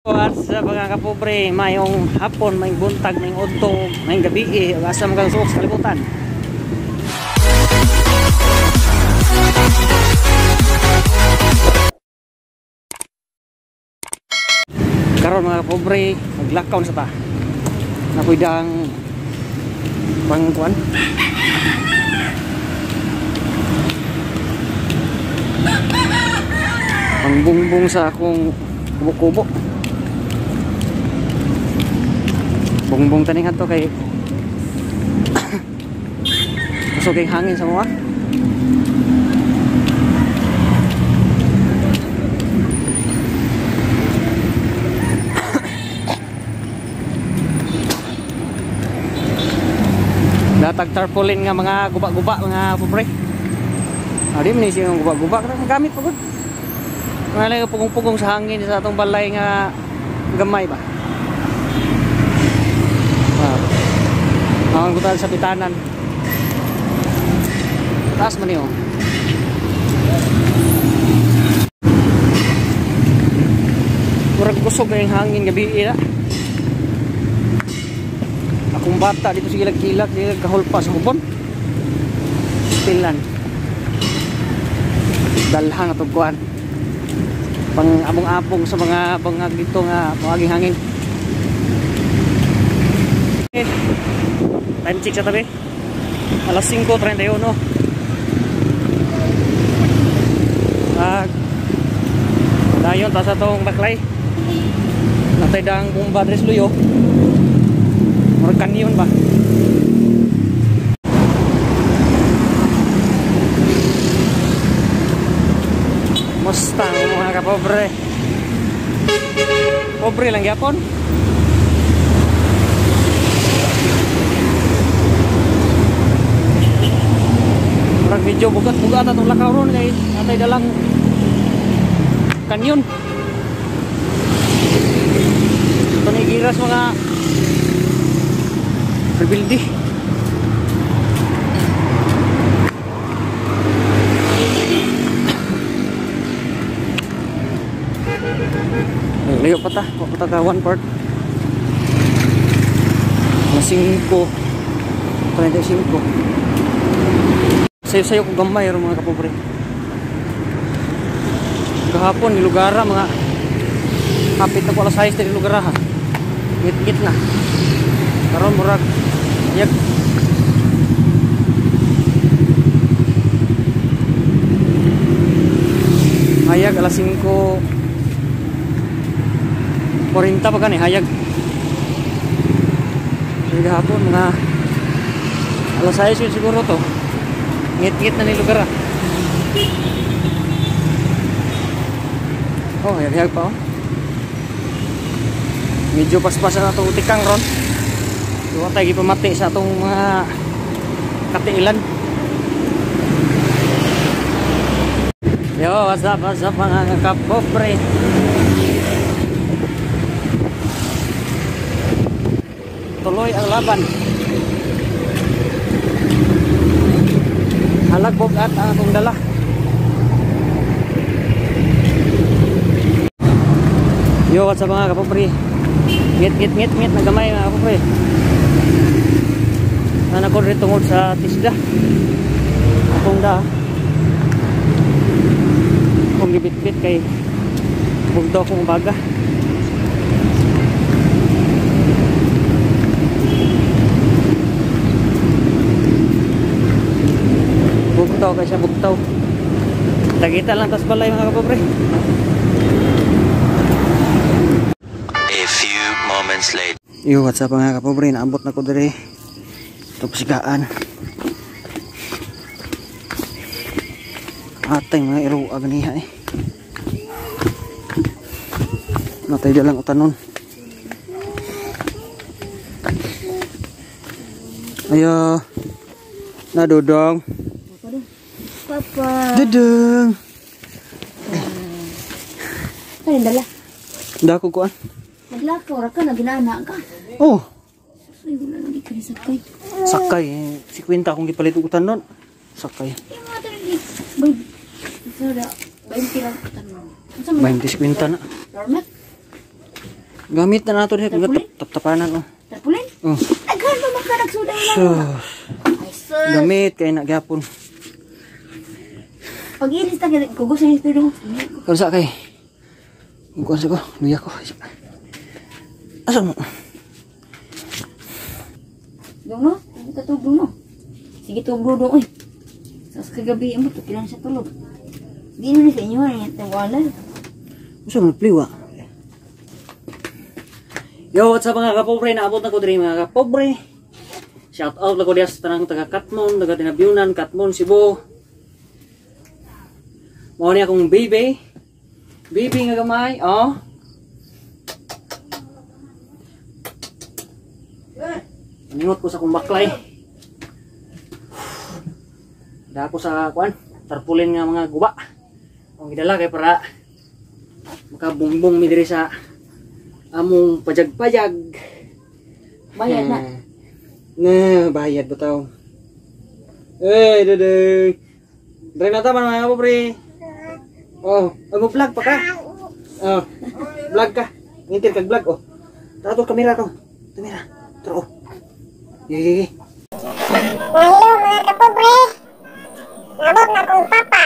What's up mga kapobre, mayong hapon, mayong buntag, mayong udto, mayong gabi, asa man kang suok sa kalibutan. Karon mga kapobre, maglakaw sa ta. Napuydang pangkuan. Pangbungbong sa akong kubo-kubo. Bungbong taningan to kay kusog kay hangin sa mga. Datag tarpaulin nga mga guba-guba mga pobre. Adi man siya nga guba-guba kanang gamit pagod. Mga lang pugong-pugong sa hangin sa atong balay nga gamay ba. Ang gutal sa bitanan. Taas man niyo. Murag kusog na yung hangin gabi na. Akong bata dito sa gilag-gilag, dito kahulpa sa hubon. Pilan. Dalhan atong kuan. Pang abong-abong sa mga bangag dito nga moaging hangin. Okay. Time check sa tabi. Alas 5:31. Dayon ta sa tong baklay. Natay dang bomba dres luyo. Murag kanyon ba? Mustang mga kapobre. Pobre lang gyapon. Murag medyo bugat-bugat atong lakaw ron kay atay dalang kanyon. Ito ni giras mga rebuildi. Layo pa ta, wa pa ta ka one part. Alas 5:35. Sayo-sayo ko gamay ro mga kapobre. Gahapon nilugara mga kapit na ko alas 6 nilugara ha. Ngit-ngit na. Karon murag yag. Hayag alas 5:40 pa gani hayag. Gahapon mga alas 6 yun siguro to. Ngit-ngit na ni lugar ah. Oh, hayag-hayag pa oh. Medyo paspasan na itong utikang ron. Iwan tayo gipamati sa atong mga katiilan. Yo, what's up mga kapobre. Tuloy ang laban. Halag bugat ang atong dala. Yo, what's up mga kapobre. Ngit ngit ngit ngit na gamay mga kapobre. Nana ko rin tungod sa tisda. Atong da. Kung gibit-bit kay bugdo akong baga. Bugtaw kay siya bugtaw. Tagita lang tas balay mga kapobre. A few moments later. Yo, what's up mga kapobre, naabot na ko diri. Ito pasigaan. Atay mga iro aganiha eh. Natay dalang utanon. Ayo. Nadudong. Papa. Dudong. Ay, dala. Dako kuan. Maglakaw ra ka na ginana ka. Oh. Ay, wala lagi ka sakay. Sakay, 50 akong gipalit og utanon. Sakay. Bay. Sura, 20 lang utanon. 20 50 na. Normal. Gamit na nato diha Tarpaulin? taptapanan oh. Tarpaulin? Oh. Daghan pa man ka nagsuday lang. Sus. Ay, sus. Gamit kay na gyapon. Pag ilis ta kugos ni pero. Karon sa kay. Kuan sa ko, luya ko. Asa mo? Dong no? Ang tatog no. Sige tugro dong oy. Sa kagabi mo to kilang sa tulog. Di na ni sa inyo ni tawanan. Usa man pliwa. Yo, what's up, mga kapobre? Naabot na ko diri, mga kapobre. Shout out lang ko diya sa tanang taga Katmon, taga Tinabyunan, Katmon, Cebu. Mao ni akong baby. Baby nga gamay, oh. Paningot ko sa akong baklay. Dako sa kuan, tarpaulin nga mga guba. Ang gidala kay para makabungbong mi diri sa among pajag-pajag. Bayad na. Na, bayad ba taw? Eh, dede. Dre na ta man, mga pobre. Oh, ay mo vlog pa ka. Oh, vlog ka. Ngintir kag vlog oh. Tara to kamera to. Kamera. Tara oh. Ye ye ye. Hello, mga kapobre! Nabot na kong papa!